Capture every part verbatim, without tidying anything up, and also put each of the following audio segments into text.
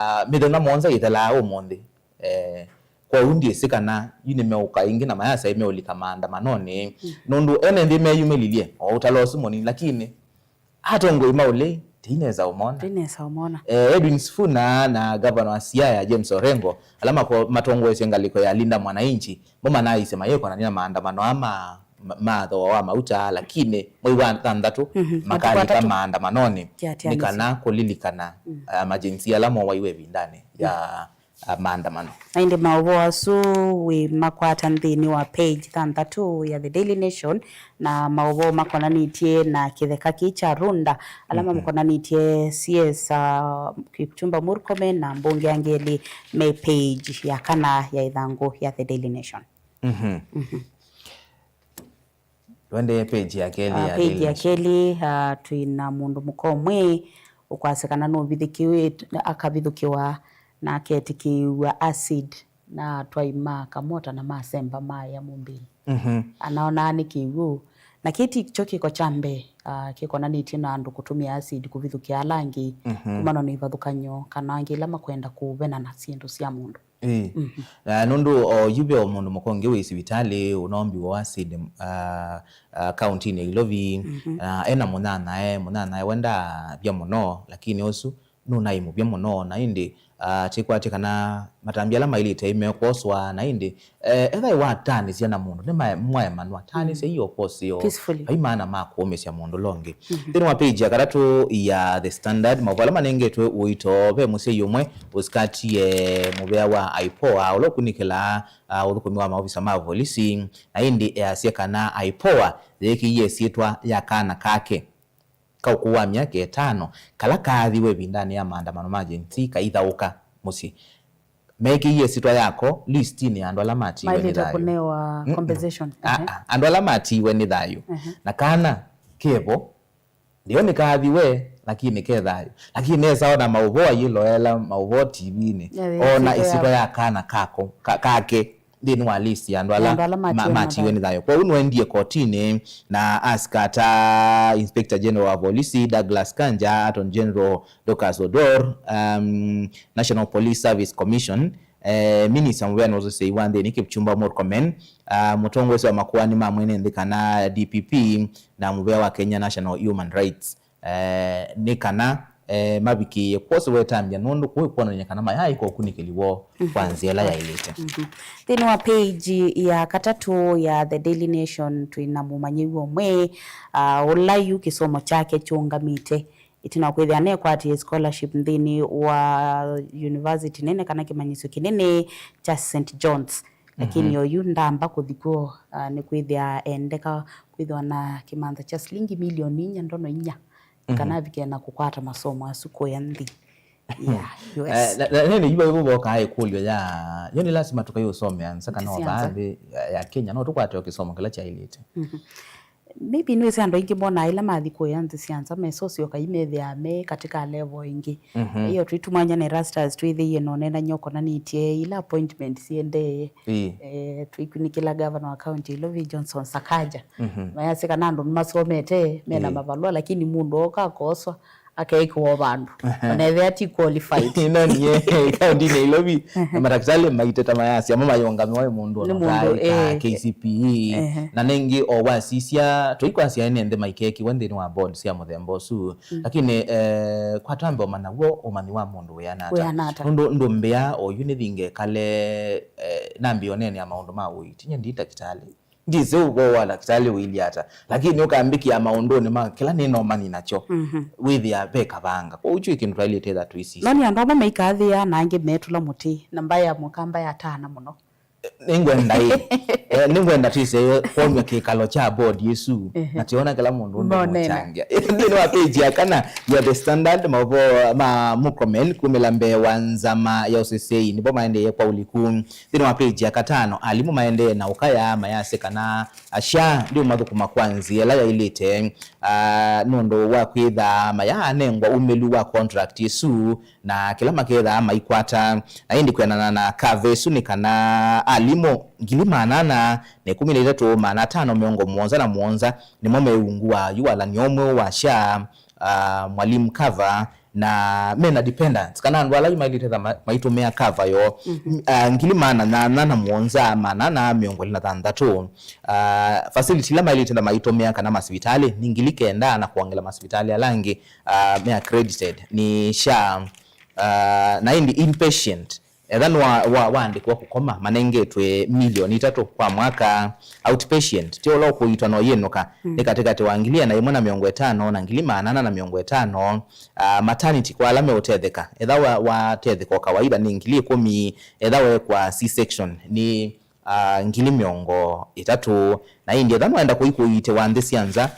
ah, mĩthenya mũonza yĩthelaa ũmũnthĩ. Eh, kwoou ndyĩsĩ kana yu nĩmeũka ĩngĩ na mayasa meũlika maandamanonĩ, nũndũ ene nthĩ meyumĩlilye o ũtalo ũsu mũnini, lakini atongoi ma ũlei tũinesa ũmona. Tũinesa ũmona. Eh, Edwin Sifuna na gavana wa Siaya James Orengo, ala mako-, matongoesye ngalĩko ya Linda Mwananchi, mo manaaisye mayĩkonanĩa na maandamano aa ma, ma, ma thooa wa mauta, lakini mwei wa thanthatũ makalika maandamanonĩ nĩ kana kũlilikana, ah, majenzi ala mowaiwe ĩvindanĩ ya, ah, maandamano. Na ĩndĩ maũvoo asu wĩmakwata nthĩnĩ wa page thanthatũ ya The Daily Nation, na maũvoo makonanĩtye na kĩtheka kĩĩ kya Runda, ala makonanĩtye C S, ah, Kipchumba Murkomen na mbunge angĩ elĩ me page ya kana ya ĩthangũ ya The Daily Nation. Mhm. Twendee page ya kelĩ. Ah, ya page Daily ya Nation. Kelĩ, ah, twĩ na mũndũ mũka ũmwe ũkwasya kana nũvithũkĩwe, akavithũkĩwa na aketĩkĩw'a acid na atwai ma kamota na masemba maĩa mũmbĩnĩ. Mhm. Anaonaa nĩ kĩw'ũ. Na kĩĩ ti kyo kĩko kya mbee, ah, kĩkonanĩtye na andũ kũtũmĩa acid kũvithũkĩa ala angĩ kumana na ivathũkany'o kana angĩ ila makwenda kũvenana syĩndũ sya mũndũ. Ĩĩ. Na nũndũ o yu ve o mũndũ mũka ũngĩ wĩ sivitalĩ ũnaombiwa acid, ah, ah, kauntinĩ ya Ilovi, na ena mũnyanyae, mũnyanyae we ndaavya mũno, lakini ũsu nũnaĩ mũvya mũno, na ĩndĩ, ah, tĩkwatĩ kana matambya ala mailĩte mekwoswa, na ĩndĩ, eh, ethĩwa watanĩsya na mũndũ, nĩ mae-, mwaemanwa, tanĩsya io kwoseo. Peacefully. Vai maana ma kũũmĩsya mũndũ ũla ũngĩ. Nthĩnĩ wa page ya katatũ ya The Standard, maũvoo ala manengetwe ũito, ve mũsyai ũmwe ũsikatie mũvea wa IPOA, ũla ũkunĩkĩlaa, ah, ũthũkũmi wa maovisa ma volisi, na ĩndĩ easya kana IPOA yĩkĩie ĩsyĩtwa ya kana kake ka ũkũũ wa myaka ĩtano, kala kaathiwe ĩvindanĩ ya maandamano ma Gen Z kaithaũka mũsyĩ. Mekĩie ĩsyĩtwa yako listinĩ ya andũ ala matiiwe nĩ thayũ. Maĩlĩte kũnewa compensation. Ah, ah, andũ ala matiiwe nĩ thayũ. Na kana kevo, ndio nĩkaathiwe, lakini ke thayũ. Lakini nesa ona maũvoo ayĩloela maũvoo T V-inĩ, ona ĩsyĩtwa ya kana kako, ka-, kake nthĩnĩ wa list ya andũ ala, andũ ala ma-, matiiwe nĩ thayũ. Kwoou nĩwaendie kotinĩ na asikata Inspector General wa Volisi Douglas Kanja, Attorney General Dorcas Odor, um, National Police Service Commission, eh, minista mũvea na ũseseĩ wa nthĩnĩ Kipchumba Murkomen, ah, mũtongoesya wa makoani ma mwene nthĩ kana D P P, na mũvea wa Kenya National Human Rights, eh, nĩ kana, eh, mavikĩĩe kwose wetambya nũndũ kũĩ kwonany'a kana mayaaĩka ũkunĩkĩli woo kwa nzĩa ĩla yaĩlĩte. Nthĩnĩ wa page ya katatũ ya The Daily Nation twĩ na mũmanyĩw'a ũmwe, ah, ũla yu kĩsomo kyake kyũngamĩte ĩtina wa kwĩthĩa nekwatĩe scholarship nthĩnĩ wa university nene kana kĩmanyĩsyo kĩnene kya Saint John's. Lakini oyu ndamba kũthi kw'o, ah, nĩkwĩthĩa endeka kwĩthĩwa na kĩmantha kya silingi milioni inya ndono inya, kana avike na kũkwata masomo asu kũya nthĩ ya U S. Eh, na, na, nene yu vaivo vokaa ĩkũlyo ya, yo nĩ lasima tũkai ũsomea nza kana nthĩ sya nza, nthĩ ya, ya Kenya, no tũkwate o kĩsomo kĩla kyaĩlĩte. Maybe nĩwĩsĩ andũ aingĩ monaa ĩla mathi kũya nthĩ sya nza mesosyoka imethĩaa me katika level ĩngĩ. Iyo tũitumany'a na Erastus twĩthĩie na ũneenany'a ũkonanĩtye ila appointment siendee. Ĩĩ. Eh, tũikunĩkĩla gavana wa county Ilovi Johnson Sakaja. Mayasya kana andũ nĩmasomete, mena mavalũa, lakini mũndũ ooka akoswa, akeĩkĩwa vandũ. Ona ethĩa ti qualified. Ĩno niĩ kaunti Nairobi, na madakitali maiteta mayasya mo mayũngamiwa nĩ mũndũ ona mũndũ, ũtaĩka K C P E. Na nĩngĩ o wasisya, tũikwasya ene nthĩ maikekĩwa nthĩnĩ wa board sya mũthemba ũsu. Lakini, eh, kwa twambe ũmanya w'o, ũmanyi wa mũndũ wĩana ata? Wĩana ata? Nũndũ ndũmbĩa oyu nĩthinge kale, eh, nambie ũneenea maũndũ ma ũiiti. Nye ndi ndakitali. Ndisĩ ũvoo wa ndakitali ũilyĩ ata, lakini ũkambĩkĩa maũndũnĩ ma kĩla nĩ na ũmanyi nakyo, wĩthĩa ve kavanga. Kwoou kyu nĩ kĩndũ twaĩlĩte ĩtha tũisisya. No nĩ andũ amwe maikathĩaa na angĩ metũla mũtĩ, na mbaĩ ya mũkamba yatana mũno. Nĩngwenda ĩ, eh, nĩngwenda twĩse kwony'a kĩkalo kya board ĩsu, na tĩona kĩla mũndũ ũndũ ũmũkyangĩa. Nthĩnĩ wa page ya kana ya The Standard, maũvoo ma Murkomen kumĩla mbee wa nzama ya ũseseĩ nĩvo maendee kwa ũliku. Nthĩnĩ wa page ya katano, alimũ maendee na ũkaya mayasya kana asya ndiũmathũkũma kwa nzĩa ĩla yaĩlĩte, ah, nũndũ wa kwĩtha mayaanengwa umĩlu wa contract ĩsu, na kĩla makethaa maikwata. Na ĩndĩ kwĩanana na kava ĩsu nĩ kana alimũ ngili maana ana na ĩkũmi na itatũ maana atano mĩongo mũonza na mũonza nĩmo me ungu wa yu walany'o ũmwe wa sya, ah, Mwalimu Cover, na mena dependents, kana andũ ala yu maĩlĩte tha ma-, maitũmĩa cover yoo, mm, ah, ngili maana nyanya na mũonza, maana ana mĩongo ĩlĩ na thanthatũ. Ah, facility ila maĩlĩte tha maitũmĩa kana masivitalĩ nĩ ngili kenda, na kwongela masivitalĩ ala angĩ, ah, me accredited nĩ SHA. Ah, na ĩndĩ inpatient, etha nĩ wa, wa, waandĩkwa kũkoma, manengetwe milioni itatũ kwa mwaka. Outpatient, ti ũla ũkũitwa na ũyĩnũka, mm, nĩ katĩkatĩ wa ngili ĩana ĩmwe na mĩongo ĩtano na ngili maana ana na mĩongo ĩtano. Ah, maternity, kwa ala meũtetheka, etha wa, watetheka o kawaida, nĩ ngili ĩkũmi, etha wekwa C-section nĩ, ah, ngili mĩongo ĩtatũ. Na ĩndĩ etha nũenda kũikũitĩwa nthĩ sya nza,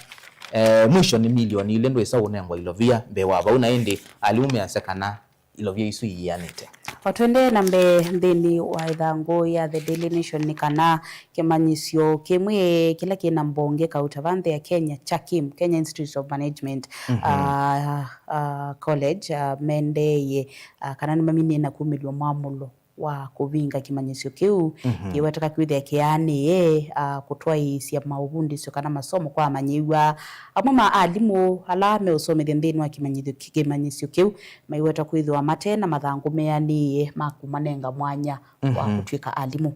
eh, mwisho nĩ milioni ilĩ ndwĩsa ũnengwa ilovia mbee wa vau. Na ĩndĩ alimũ measya kana ilovia isu iĩanĩte. O tũendee na mbee nthĩnĩ wa ĩthangũ ya The Daily Nation nĩ kana kĩmanyĩsyo kĩmwe kĩla kĩ na mbonge kauta va nthĩ ya Kenya kya KIM, Kenya Institute of Management, mhm, ah, ah, College, ah, mendeeie, ah, kana nĩmaminĩe na kumĩlw'a mwamũlo wa kũvinga kĩmanyĩsyo kĩu, mhm, kĩweteka kwĩthĩa kĩyaanĩe, ah, kũtwaĩĩsya maũvundĩsyo kana masomo kwa amanyĩw'a. Amwe ma alimũ ala meũsomethya nthĩnĩ wa kĩmanyĩthyo-, kĩmanyĩsyo kĩu maiweta kwĩthĩwa mate na mathangũ meanĩe ma kũmanenga mwanya wa, mhm, kũtw'ĩka alimũ.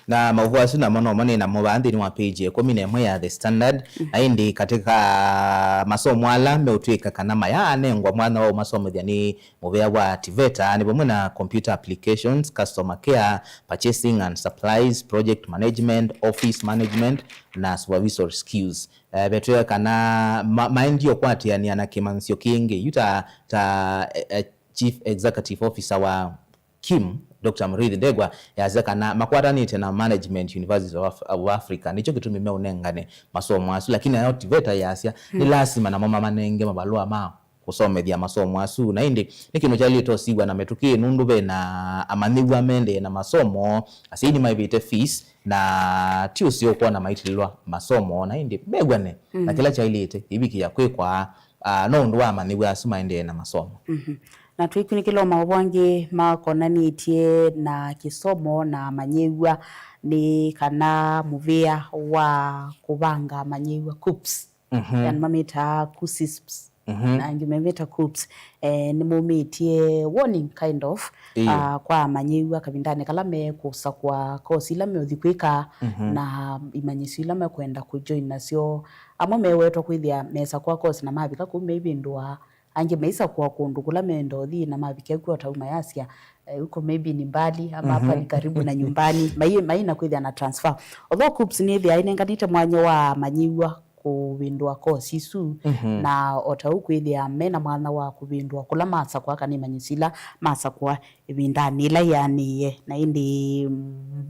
Na maũvoo asu namo no manĩ namo vaa nthĩnĩ wa page ya ĩkũmi na ĩmwe ya The Standard, mhm, na ĩndĩ katika masomo ala meũtw'ĩka kana mayaanengwa mwanya wa ũmasomethya nĩ mũvĩa wa TVETA nĩ vamwe na computer applications, customer care, purchasing and supplies, project management, office management, na supervisory skills. Eh, vetwĩa kana ma-, maendie ũkwatĩanĩa na kĩmanyĩsyo kĩngĩ yu ta, ta, eh, eh, Chief Executive Officer wa KIM, Doctor Muriithi Ndegwa, yasya kana makwatanĩte na Management University of Af-, of Africa, nĩkyo kĩtumi meũnengane masomo asu, lakini nayo TVETA yasya nĩ, mm, lasima namo mamanenge mavalũa ma kũsomethya masomo asu. Na ĩndĩ nĩ kĩndũ kyaĩlĩte ũsiw'a na mĩtũkĩ, nũndũ ve na amanyĩw'a mendee na masomo, asyai nĩmaĩvĩte fees, na ti ũseo kwona maitĩlĩlwa masomo, na ĩndĩ mew'ane na, mm, kĩla kyaĩlĩte kĩivikĩa kwĩkwa, ah, no ũndũ wa amanyĩw'a asu maendee na masomo. Mhm. Na twĩkunĩkĩla o maũvoo angĩ makonanĩtye na kĩsomo na amanyĩw'a nĩ kana mũvĩa wa kũvanga amanyĩw'a, KUPPS, mhm, yani mamĩtaa KUSISPS, mhm, na angĩ mamĩta KUPPS, eh, nĩmaumĩtye warning kind of, ĩĩ, ah, kwa amanyĩw'a kavindanĩ kala mekũsakũa kosi ila meũthi kwĩka, mhm, na imanyĩsyo ila mekwenda kũjoin nasyo. Amwe mewetwa kwĩthĩa mesakũa kosi na mavika kũu meivĩndũa, angĩ maisakũa kũndũ kũla meenda ũthi, na mavika kw'o ta u mayasya, eh, huko maybe ni mbali, ama hapa ni karibu na nyumbani. Mai, maina kwĩthĩa na transfer. Although KUPPS nĩthĩaa ĩnenganĩte mwanya wa amanyĩw'a kũvĩndũa kosi isu, mhm, na o ta ũu kwĩthĩa mena mwanya wa kũvĩndũa kũla masakũa kana imanyĩsyo ila masakũa ĩvindanĩ ĩla yĩanĩie, na ĩndĩ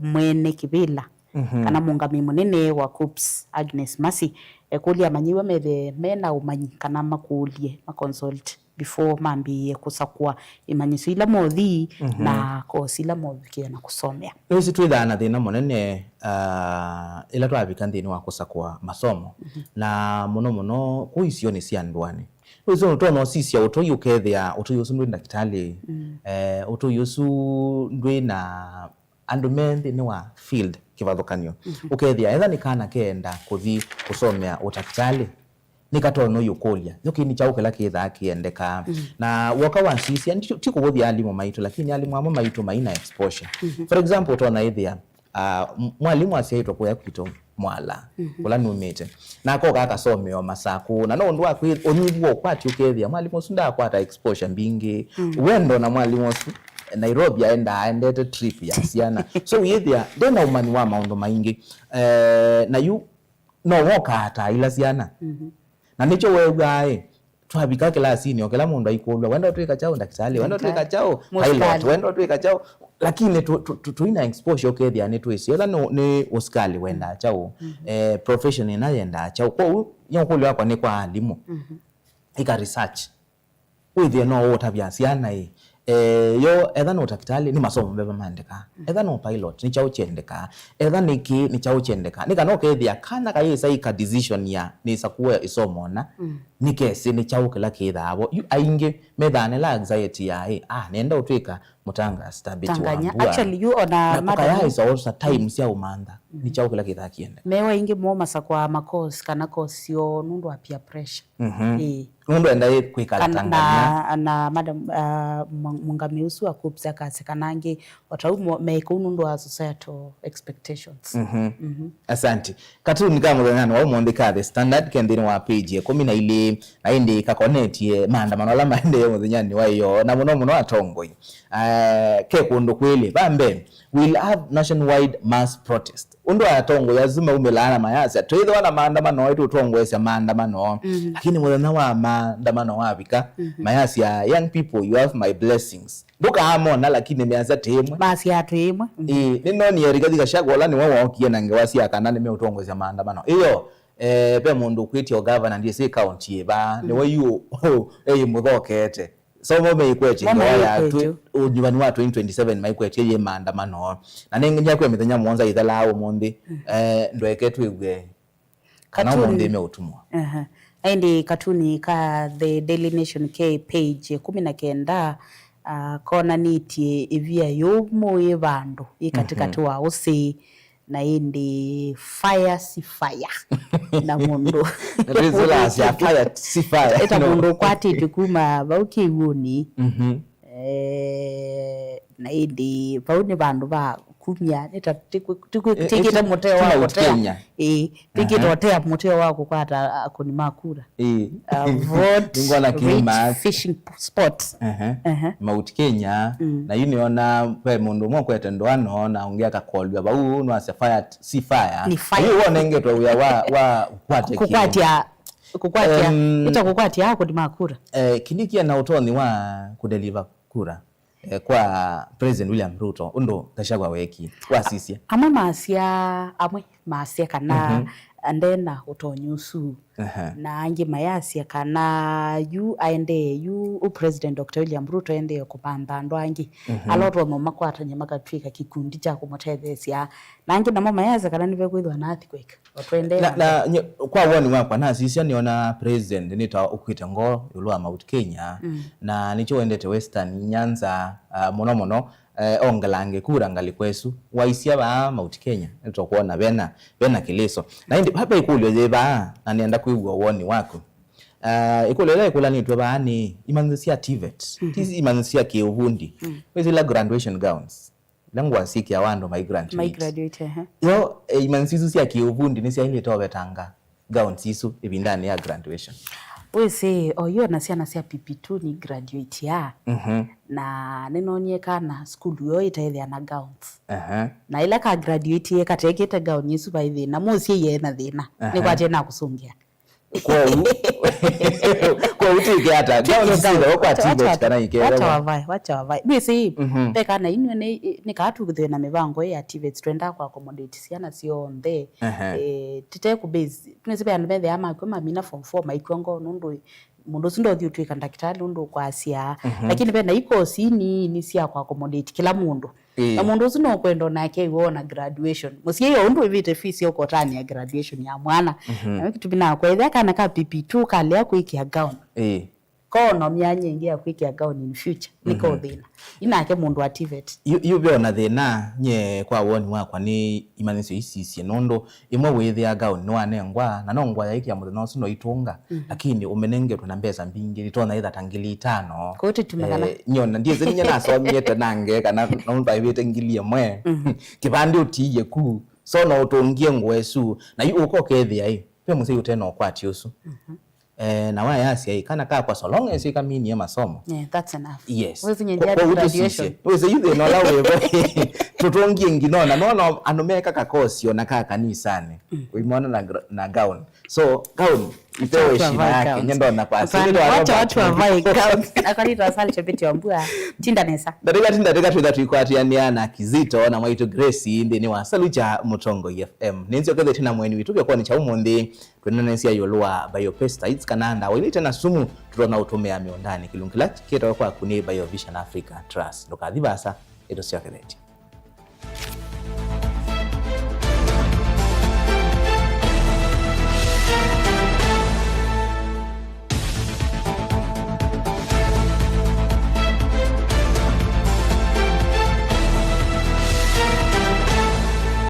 mwene kĩvĩla, mhm, kana mũũngamĩi mũnene wa KUPPS, Agnes Mercy, ekũlya amanyĩw'a methe mena ũmanyi kana makũlye, maconsult before mambĩĩe kũsakũa imanyĩsyo ila mothi, mhm, na kosi ila movikĩe na kũsomea. Nĩwĩsĩ twĩthaa na thĩna mũnene, ah, ĩla twavika nthĩnĩ wa kũsakũa masomo, mhm, na mũno mũno kũu isionĩ sya ndũanĩ. Nĩwĩsĩ ũtonya ũsisya ũtũi ũkethĩa ũtũi ũsu ndwĩ ndakĩtalĩ, mm, eh, ũtũi ũsu ndwĩ na andũ me nthĩnĩ wa field kĩvathũkany'o. Mhm. Ũkethĩa etha nĩ kana keenda kũthi kũsomea ũtakĩtalĩ, nĩkatonya ũyũkũlya, yo kĩĩ nĩ kyaũ kĩla kĩthaa kĩendeka? Mm. Na woka wasisya, ti, ti kũvũthya alimũ maitũ, lakini alimũ amwe maitũ maina exposure. Mhm. For example, ũtonya ĩthĩa, ah, m-, mwalimũ asyaĩtwe kũya kwitũ Mwala, mhm, kũla numĩte. Na akoka akasomea o Masakũ. Na no ũndũ wa kwĩ-, ũnyivu wa ũkwati ũkethĩa mwalimũ ũsu ndaakwata exposure mbingĩ. Mm. Wendo na mwalimũ ũsu, Nairobi aendaa aendete trip ya syana. So wĩthĩa ndena ũmanyi wa maũndũ maingĩ. Eh, na yu no woka ata ila syana. Mhm. Na nĩkyo weew'aa ĩ, twavika kĩlasinĩ, o kĩla mũndũ aikũlw'a, "Wenda ũtwĩka kyaũ, ndakĩtalĩ? Wenda ũtwĩka kyaũ, pilot? Mũsikali. Wenda ũtwĩka kyaũ?" Lakini tũ-, tũ-, tũ-, tũina exposure ũkethĩa nĩtwĩsĩ etha nĩ, nĩ ũsikali wendaa kyaũ, mhm, eh, profession ĩna yendaa kyaũ. Kwoou, yo ũkũlyo wakwa nĩ kwa alimũ. Mhm. Ĩka research. Wĩthĩe no ũtavya syana ĩ, eh, yo etha nĩ ũtakĩtalĩ, nĩ masomo meva maendekaa? Mm. Etha no pilot, nĩ kyaũ kyendekaa? Etha nĩ kĩĩ, nĩ kyaũ kyendekaa? Nĩ kana ũkethĩa kana kayĩsa ĩka decision ya nĩsa kũa ĩsomo na, mm, nĩkesĩ nĩ kyaũ kĩla kĩthaa vo. Yu aingĩ methaa nĩla anxiety ya ĩ, ah, nenda ũtwĩka Mũtanga Stabit Tanganya. Wambua. Actually, you ona Na madam Kaya is also time sya ũmantha. Nĩ kyaũ kĩla kĩthaa kĩenda. Mewa ingĩ mo masakwaa ma course kana course syoo nũndũ wa peer pressure. Mhm. Ĩĩ. Nũndũ enda ĩ kwĩkala Kana, Tanganya. Na, na madam, uh, mũ-, mũngamĩi ũsu akupsya kasi kana angĩ o ta ũu mo-, me kũu nũndũ wa societal expectations. Mhm. Mhm. Asante. Katuni ka mũthenyanĩ wa ũmũnthĩ ka The Standard ke nthĩnĩ wa page ya ĩkũmi na ilĩ, na ĩndĩ kakonetye maandamano ala maendee mũthenyanĩ wa ĩyoo, na mũno mũno atongoi. Eh, ke kũndũ kwĩlĩ. Va mbee, we'll have nationwide mass protest. Ũndũ atongoi asu maumĩlaa na mayasya, twĩthĩwa na maandamano, tũtongoesya maandamano. Mhm. Lakini mũthenya wa maandamano wavika, Mhm. mayasya, "Young people, you have my blessings." Ndũkaamona, lakini measya tĩ ĩmwe. Masya tĩ ĩmwe. Mhm. Ĩĩ, nĩnonie Rigathi Gachagua ũla nĩwe wookie na ngewa sya kana nĩmeũtongoesya maandamano. Ĩyo, eh, ve mũndũ ũkwĩtya ũgavana, ndyĩsĩ kaunti yĩva, nĩwe yu ĩimũthokete. So mo meikwetye Mo ngewa ya meikwetye. Twĩ-, ũnyuvani wa twenty twenty-seven maikwetye yĩ maandamano. Na nĩ nginya kwĩ mĩthenya mũonza ĩthelaa ũmũnthĩ, eh, ndweke twĩw'e kana Katuni. Ũmũnthĩ meũtumwa. Aha. Na ĩndĩ katuni ka The Daily Nation ke page ĩkũmi na kenda, ah, konanĩtye ĩvia yũmũ yĩ vandũ yĩ katĩkatĩ wa ũsĩ, na ĩndĩ fire si fire. Na mũndũ Na twĩsĩlasya fire si fire. Ĩta mũndũ ũkwatĩtwe kuma vau kĩw'ũnĩ. Mhm. Eh, na ĩndĩ vau nĩ vandũ va kumya, nĩ ta tĩkwĩ-, tĩkwĩ-, Eh, tĩkĩte eh, mũteo ti wa Mount kũtea. Kenya. Ĩĩ, tĩkĩte Aha. ũtea mũteo wa kũkwata akũni ma kura. Ĩĩ. Uh, vote Nĩngwona rich kĩma. Fishing spot. Aha. Aha. Mount Kenya, Mm. na yu nĩona ve mũndũ ũmwe ũkwete ndwano na ũngĩ akakolw'a vau, nĩwasya fire si fire. Nĩ fire. Na yu wonengetwe wĩa wa, wa kũkwatya kĩndũ. Kũkwatya, kũkwatya, Em, ĩta kũkwatya akũni ma kura. Eh, Kindiki ena ũtonyi wa kũdeliver kura, eh, kwa President William Ruto, ũndũ Gachagua weekie, wasisye? Amwe maasya, amwe maasya kana Mhm. ndena ũtonyi ũsu. Aha. Na angĩ mayasya kana yu aendee yu, ũ President Doctor William Ruto aendee kũmantha andũ angĩ. Mhm. Ala ũtonya ũmakwatany'a makatw'ĩka kĩkundi kya kũmũtetheesya. Na angĩ namo mayasya kana nĩvekwĩthĩwa na earthquake. O tũendee Na, na na mbee. Nye-, kwa woni wakwa, nasisya nĩona president nĩ ta ũkwĩte ngoo ĩũlũ wa Mount Kenya, Mm. na nĩkyo wendete Western Nyanza, ah, mũno mũno, eh, ongelange kura ngalĩko ĩsu. Waisya vaa Mount Kenya, nĩtũkwona vena, vena kĩlĩso. Na ĩndĩ, va, va ĩkũlyo yĩ vaa, na nĩenda kwĩw'a woni waku. Ah, ĩkũlyo ĩla ĩkũlanĩtw'e vaa nĩ imanyĩsyo sya TVET, Mhm. ti imanyĩsyo sya kĩũvundi. Mm. Wĩsĩ ila graduation gowns. Ila ngũa syĩkĩawa andũ mai graduate. Mai graduate, ehe. Yo, eh, imanyĩsyo isu sya kĩũvundi nĩsyaĩlĩte ũvetanga gowns isu ĩvindanĩ ya graduation. Wĩsĩ, o yu ona syana sya P P two nĩ graduate ya. Mhm. Na nĩnonie kana sukulu yoo ĩtethĩa na gowns. Aha. Na ĩla ka graduate ye katekĩte gown isu vai thĩna, mũsyai e na thĩna. Aha. Nĩkwatĩe na kũsũngĩa. Kwoou, kwoou twĩke ata? Gown sisithawa kwa TVET kana ikeethĩwa? Wacha wavae, wacha wavae. Ndwĩsĩ, Mhm. ve kana inyw'ĩ nĩ, nĩ kaa twĩthĩwe na mĩvango ĩ ya TVET, twendaa kũ accommodate syana syonthe. Ehe. Eh, tite kũ base. Nĩsĩ ve andũ methĩaa makw'a mamina form four maikw'a ngoo nũndũ mũndũ ũsu ndothi ũtw'ĩka ndakĩtalĩ nũndũ ũkwasya. Mhm. Lakini ve na ikosi nini sya kũ accommodate kĩla mũndũ. Ĩĩ. Na mũndũ ũsu no kwenda onake aiwe ona graduation. Mũsyai o ũndũ wĩvĩte fees ya ũkotanĩa graduation ya mwana. Mhm. Na we kĩtumi nakwa, ethĩa kana ka P P two kalea kwĩkĩa gown. Ĩĩ. Kona myanya ĩngĩ ya kwĩkĩa gown in future. Nĩko Mhm. thĩna. Inake mũndũ wa TVET. Yu, yu ve ona thĩna, nye kwa woni wakwa nĩ imanyĩsyo isisye, nũndũ ĩmwe wĩthĩa gown nĩwanengwa, na no ngũa yaĩkĩa mũthenya ũsu no itũnga, Mhm. lakini ũmenengetwe na mbesa mbingĩ, itonya ĩtha ta ngili itano. Kũu tũtumĩkana. Eh, nyona, ndiĩsĩ ninya nasomie tena nge kana no vaĩvĩte ngili ĩmwe. Mhm. Kĩvandĩ ũtiie ku, so no ũtũngie ngũa ĩsu, na yu ũka ũkethĩa ĩ, ve mũsyai ũte na ũkwati ũsu. Mhm. Eh, na wayasya ĩ, kana kakwa so long as ĩkaminie masomo. Yeah, that's enough. Yes. Wĩsĩ nye Kwa, ndia kwa graduation. Wĩsĩ yu thĩna ũla wĩvo. Tũtũngie nginona, nona andũ meka kakosi ona ka kanisanĩ. Mm. Ũimona na gra-, na gown. So, gown, ipewe heshima yake, nye ndona kwa asili. Hapana, wacha watu wavae gown. Akanitwa Asali Chebeti wa Mbua. Tinda nesa. Ndatĩka, tinda, ndatĩka twĩtha tũikwatĩanĩa na Kizito na mwaitũ Grace nthĩnĩ wa Salucha Mũtongoi F M. Nĩnzokethetye na mweni witũ kĩokonĩ kya ũmũnthĩ. Twĩnanĩsya ĩũlũ wa biopesticides kana ndawa ila ite na sumu tũtonya ũtũmĩa mĩũndanĩ. Kĩlungu kĩla kĩtawe kwaku nĩ Biovision Africa Trust. Ndũkathi vaasa, ĩtũsyokethetye.